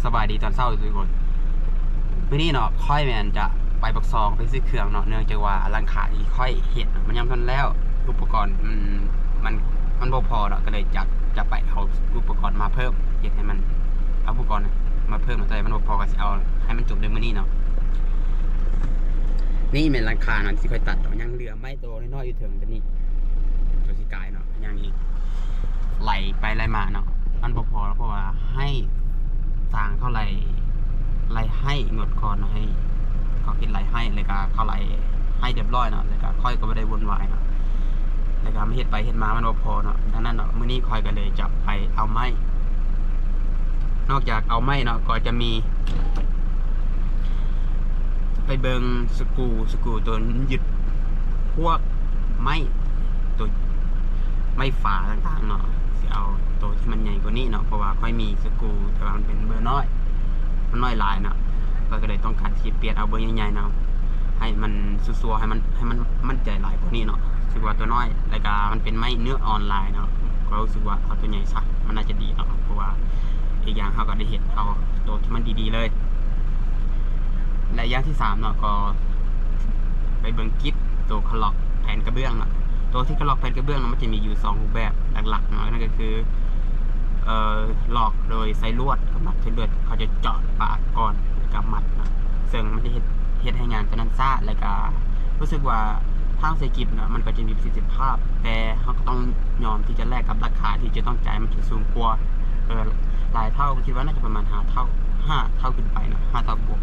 ສະບາຍດີຕອນເຊົ້າທຸກຄົນ. ມື້ນີ້ເນາະ ຂ້ອຍແມ່ນຈະໄປປາກຊ່ອງໄປຊື້ເຄື່ອງເນາະ, ເນື່ອງຈາກວ່າຫຼັງຄາທີ່ຂ້ອຍເຮັດນະ ມັນຍັງບໍ່ທັນແລ້ວ. ອຸປະກອນມັນ ມັນ ມັນບໍ່ພໍເນາະ, ກໍເລີຍຈະ ຈະໄປເອົາອຸປະກອນມາເພີ່ມ, ເຮັດໃຫ້ມັນ ເອົາອຸປະກອນມາເພີ່ມເນາະ, ແຕ່ມັນບໍ່ພໍ ກໍຊິເອົາໃຫ້ມັນຈົບໃນມື້ນີ້ເນາະ. ນີ້ແມ່ນຫຼັງຄາເນາະ ທີ່ຂ້ອຍຕັດອອກ, ຍັງເຫຼືອໄມ້ໂຕນ້ອຍໆຢູ່ເທິງຕົວນີ້ ຕົວຊິກາຍເນາະ. ຫຍັງອີກ ໄຫຼໄປໄຫຼມາເນາະ, ມັນບໍ່ພໍ ເພາະວ່າໄມ້ຊ່າງເຂົາໄຫຼ ໄຫຼໄມ້ງວດກ່ອນເນາະ, ໃຫ້ເຂົາເຮັດໄລ່ໄມ້ ແລ້ວກະເຂົາໄລ່ໄມ້ຮຽບຮ້ອຍເນາະ, ແລ້ວກະຂ້ອຍກໍບໍ່ໄດ້ວຸ່ນວາຍເນາະ, ແລ້ວກະມາເຮັດໄປເຮັດມາມັນບໍ່ພໍເນາະ. ດັ່ງນັ້ນເນາະ ມື້ນີ້ຂ້ອຍກໍເລີຍຈະໄປເອົາໄມ້, ນອກຈາກເອົາໄມ້ເນາະ ກໍຈະມີ ໄປເບິ່ງສະກຣູ ສະກຣູໂຕຍຶດພວກໄມ້ ໂຕໄມ້ຝາຕ່າງໆເນາະ, ຊິເອົາໂຕທີ່ມັນໃຫຍ່ກວ່ານີ້ເນາະ, ເພາະວ່າຂ້ອຍມີສະກຣູ ແຕ່ວ່າມັນເປັນເບີນ້ອຍ ມັນນ້ອຍຫຼາຍເນາະ, ຂ້ອຍກໍເລີຍຕ້ອງການທີ່ປ່ຽນເອົາເບີໃຫຍ່ໆເນາະ ໃຫ້ມັນຊັວໆ ໃຫ້ມັນ ໃຫ້ມັນໝັ້ນໃຈຫຼາຍກວ່ານີ້ເນາະ. ຖືວ່າໂຕນ້ອຍ ແລ້ວກະມັນເປັນໄມ້ເນື້ອອ່ອນຫຼາຍເນາະ, ຂ້ອຍຮູ້ສຶກວ່າເອົາໂຕໃຫຍ່ຊະ ມັນໜ້າຈະດີເນາະ, ເພາະວ່າອີກຢ່າງເຮົາກໍໄດ້ເຮັດເອົາໂຕທີ່ມັນດີໆເລີຍ. ແລະ ຢ່າງທີສາມເນາະ ກໍໄປເບິ່ງກິດໂຕຄັດລອກແຜ່ນກະເບື້ອງເນາະ. ໂຕທີ່ຄັດລອກແຜ່ນກະເບື້ອງເນາະ ມັນຈະມີຢູ່ສອງຮູບແບບຫຼັກໆເນາະ, ນັ້ນກໍຄື ເອີ ລອກໂດຍໃຊ້ລວດ ກັບມັດໃຊ້ລວດ, ເຂົາຈະເຈາະປາກກ່ອນ ແລ້ວກໍມັດເນາະ, ເຊິ່ງມັນຈະເຮັດ ເຮັດໃຫ້ງານຕົວນັ້ນຊ້າ ແລ້ວກໍຮູ້ສຶກວ່າທາງເສດຖະກິດເນາະ ມັນກໍຈະມີປະສິດທິພາບ, ແຕ່ເຮົາກໍຕ້ອງຍອມທີ່ຈະແລກກັບລາຄາທີ່ຈະຕ້ອງຈ່າຍ ມັນຈະສູງກວ່າ ເອີ ຫຼາຍເທົ່າ, ຄິດວ່າໜ້າຈະປະມານຫ້າເທົ່າ ຫ້າເທົ່າຂຶ້ນໄປເນາະ, ຫ້າເທົ່າບວກ.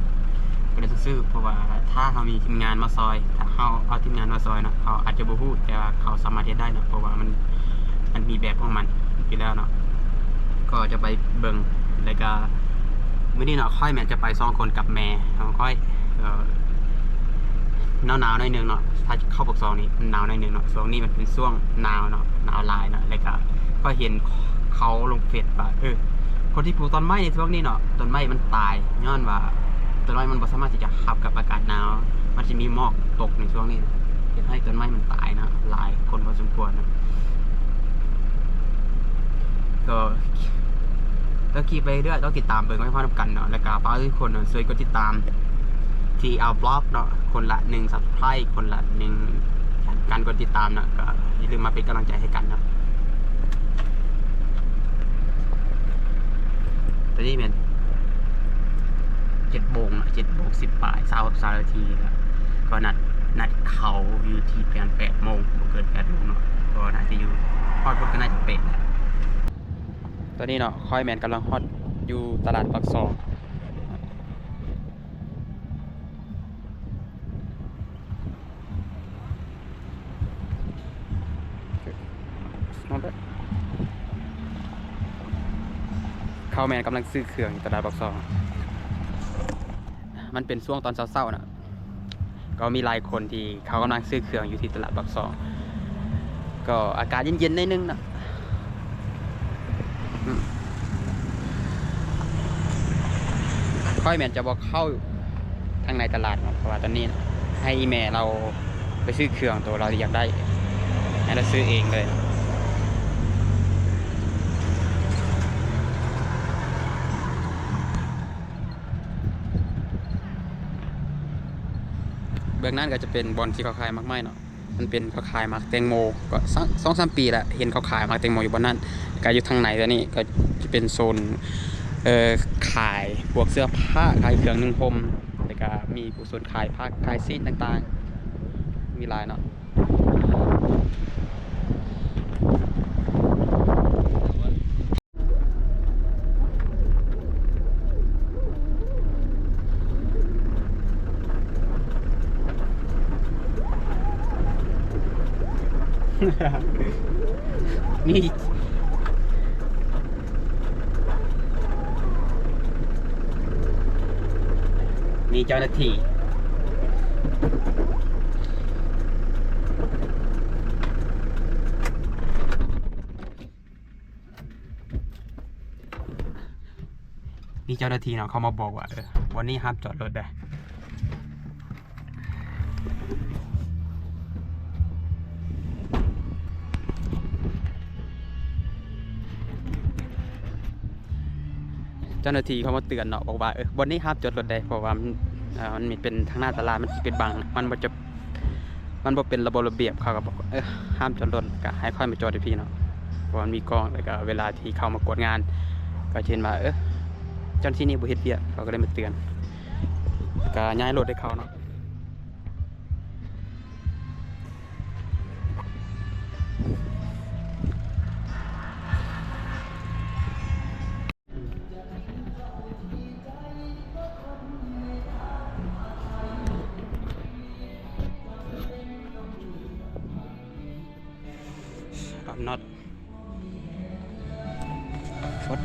ກໍເລີຍຊື້ ເພາະວ່າຖ້າເຮົາມີທີມງານມາຊ່ອຍ ຖ້າເຮົາເອົາທີມງານມາຊ່ອຍເນາະ ເຂົາອາດຈະບໍ່ຮູ້ ແຕ່ວ່າເຂົາສາມາດເຮັດໄດ້ເນາະ, ເພາະວ່າມັນ ມັນມີແບບຂອງມັນຢູ່ແລ້ວເນາະ. ກໍຈະໄປເບິ່ງ ແລ້ວກະມື້ນີ້ເນາະ ຂ້ອຍແມ່ນຈະໄປສອງຄົນກັບແມ່ຂອງຂ້ອຍ. ເອີ ໜາວໆໜ້ອຍໜຶ່ງເນາະ, ຖ້າເຂົ້າປາກຊ່ອງນີ້ໜາວໜ້ອຍໜຶ່ງເນາະ, ຊ່ວງນີ້ມັນເປັນຊ່ວງໜາວເນາະ ໜາວຫຼາຍເນາະ. ແລ້ວກະຂ້ອຍເຫັນເຂົາລົງເຟສວ່າ ເອີ ຄົນທີ່ປູກຕົ້ນໄມ້ໃນຊ່ວງນີ້ເນາະ ຕົ້ນໄມ້ມັນຕາຍ ຍ້ອນວ່າຕົ້ນໄມ້ມັນບໍ່ສາມາດທີ່ຈະຮັບກັບອາກາດໜາວ, ມັນຈະມີໝອກຕົກໃນຊ່ວງນີ້ ເຮັດໃຫ້ຕົ້ນໄມ້ມັນຕາຍເນາະ, ຫຼາຍຄົນພໍສົມຄວນເນາະ. ກໍ ກໍຂີ່ໄປເລື້ອຍໆ ຕ້ອງຕິດຕາມເບິ່ງໄປພ້ອມນຳກັນເນາະ. ແລ້ວກໍຝາກທຸກຄົນເນາະ ຊ່ວຍກົດຕິດຕາມ ທີແອລ Vlog ເນາະ, ຄົນລະໜຶ່ງ Subscribe ຄົນລະໜຶ່ງ ການກົດຕິດຕາມເນາະ, ກໍຢ່າລືມມາເປັນກຳລັງໃຈໃຫ້ກັນເນາະ. ຕອນນີ້ແມ່ນເຈັດໂມງເນາະ, ເຈັດໂມງສິບປາຍ ຊາວ ຊາວນາທີແລ້ວ. ກໍນັດ ນັດເຂົາຢູ່ທີ່ປະມານແປດໂມງ ບໍ່ເກີນແປດໂມງເນາະ, ກໍໜ້າຈະຢູ່ ຮອດພຸ້ນກໍໜ້າຈະແປດແລ້ວ. ຕອນນີ້ເນາະ ຂ້ອຍແມ່ນກຳລັງຮອດຢູ່ຕະຫຼາດປາກຊ່ອງ. ເຂົາແມ່ນກຳລັງຊື້ເຄື່ອງຢູ່ຕະຫຼາດປາກຊ່ອງ, ມັນເປັນຊ່ວງຕອນເຊົ້າໆນະ, ກໍມີຫຼາຍຄົນທີ່ເຂົາກຳລັງຊື້ເຄື່ອງຢູ່ທີ່ຕະຫຼາດປາກຊ່ອງ, ກໍອາກາດເຢັນໆໜ້ອຍໜຶ່ງນະ. ອືມ ຂ້ອຍແມ່ນຈະບໍ່ເຂົ້າທາງໃນຕະຫຼາດເນາະ, ເພາະວ່າຕອນນີ້ໃຫ້ອີ່ແມ່ລາວໄປຊື້ເຄື່ອງໂຕລາວທີ່ຢາກໄດ້, ໃຫ້ລາວຊື້ເອງເລີຍ. ເບື້ອງນັ້ນກໍຈະເປັນບ່ອນທີ່ເຂົາຂາຍໝາກໄມ້ເນາະ. ມັນເປັນ ເຂົາຂາຍໝາກແຕງໂມ ກໍສອງສາມປີແລ້ວ ເຫັນເຂົາຂາຍໝາກແຕງໂມຢູ່ບ່ອນນັ້ນ. ແລ້ວກໍຢູ່ທາງໃນຕົວນີ້ກໍຈະເປັນໂຊນ ເອີ ຂາຍພວກເສື້ອຜ້າ ຂາຍເຄື່ອງນຸ່ງຫົ່ມ, ແລ້ວກໍມີພວກໂຊນຂາຍຜັກ ຂາຍຊີ້ນຕ່າງໆ ມີຫຼາຍເນາະ. ມີ ມີເຈົ້າໜ້າທີ່. ມີເຈົ້າໜ້າທີ່ເນາະ ເຂົາມາບອກວ່າ ເອີ ບ່ອນນີ້ຫ້າມຈອດລົດເດີ້. ເ ຈົ້າໜ້າທີ່ເຂົາມາເຕືອນເນາະ ບອກວ່າ ເອີ ບ່ອນນີ້ຫ້າມຈອດລົດເດ້ ເພາະວ່າມັນ ເອີ ມັນເປັນທາງໜ້າຕະຫຼາດ ມັນຊິເປັນບັງ ມັນບໍ່ຈະ ມັນບໍ່ເປັນລະບົບລະບຽບ ເຂົາກໍບອກ ເອີ ຫ້າມຈອດລົດ ກໍໃຫ້ຂ້ອຍມາຈອດຢູ່ພີ້ເນາະ ເພາະວ່າມັນມີກ້ອງ ແລ້ວກໍເວລາທີ່ເຂົາມາກວດງານ ກໍຈະເຫັນວ່າ ເອີ ເຈົ້າໜ້າທີ່ນີ້ບໍ່ເຮັດວຽກ ເຂົາກໍເລີຍມາເຕືອນ ກໍຍ້າຍລົດໃຫ້ເຂົາເນາະ. I'm not. What?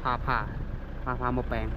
Papa, Papa ໝໍ້ແປງ.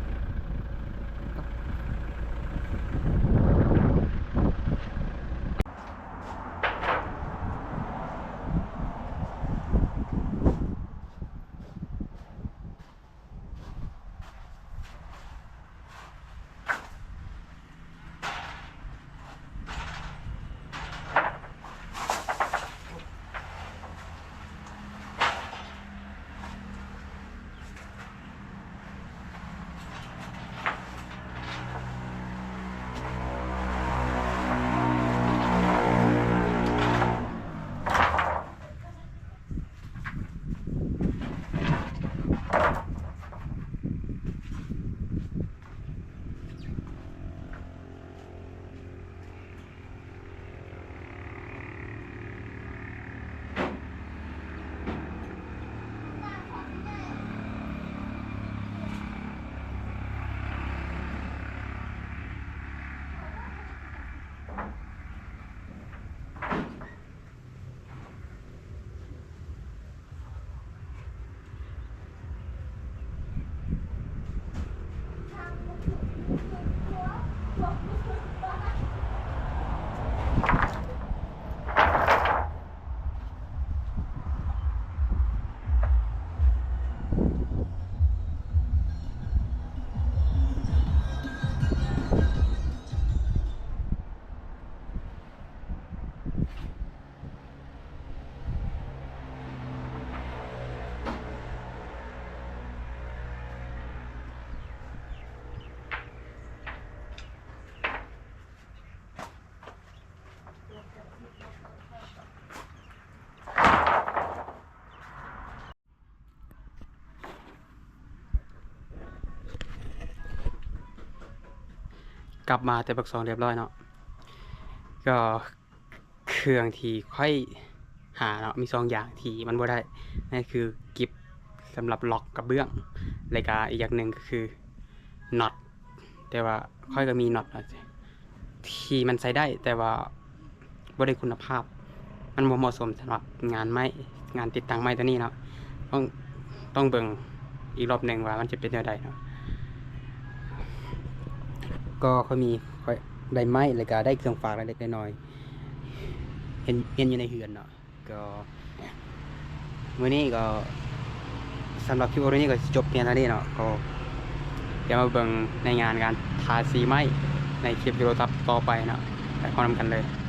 ກັບມາແຕ່ປາກຊ່ອງຮຽບຮ້ອຍເນາະ ກໍເຄື່ອງທີ່ຂ້ອຍຫາເນາະ ມີສອງຢ່າງທີ່ມັນບໍ່ໄດ້ ນັ້ນຄືກິບສຳລັບລັອກກະເບື້ອງ ແລະກະອີກຢ່າງໜຶ່ງກໍຄື ນັອດ ແຕ່ວ່າຂ້ອຍກໍມີນັອດ ທີ່ມັນໃຊ້ໄດ້ ແຕ່ວ່າບໍ່ໄດ້ຄຸນນະພາບ ມັນບໍ່ເໝາະສົມສຳລັບງານໄມ້ ງານຕິດຕັ້ງໄມ້ຕົວນີ້ເນາະ ຕ້ອງ ຕ້ອງເບິ່ງອີກລອບໜຶ່ງວ່າມັນຈະເປັນແນວໃດເນາະ ກໍຂ້ອຍມີ ຂ້ອຍໄດ້ໄມ້ ແລ້ວກໍໄດ້ເຄື່ອງຝາກເລັກໆນ້ອຍໆ ເຫັນ ເຫັນຢູ່ໃນເຮືອນເນາະ. ກໍມື້ນີ້ກໍ ສຳລັບຄລິບວິດີໂອນີ້ກໍຊິຈົບພຽງເທົ່ານີ້ເນາະ ກໍດຽວມາເບິ່ງໃນງານການທາສີໄມ້ໃນຄລິບວິດີໂອຕໍ່ໄປເນາະ ໄປພ້ອມນຳກັນເລີຍ.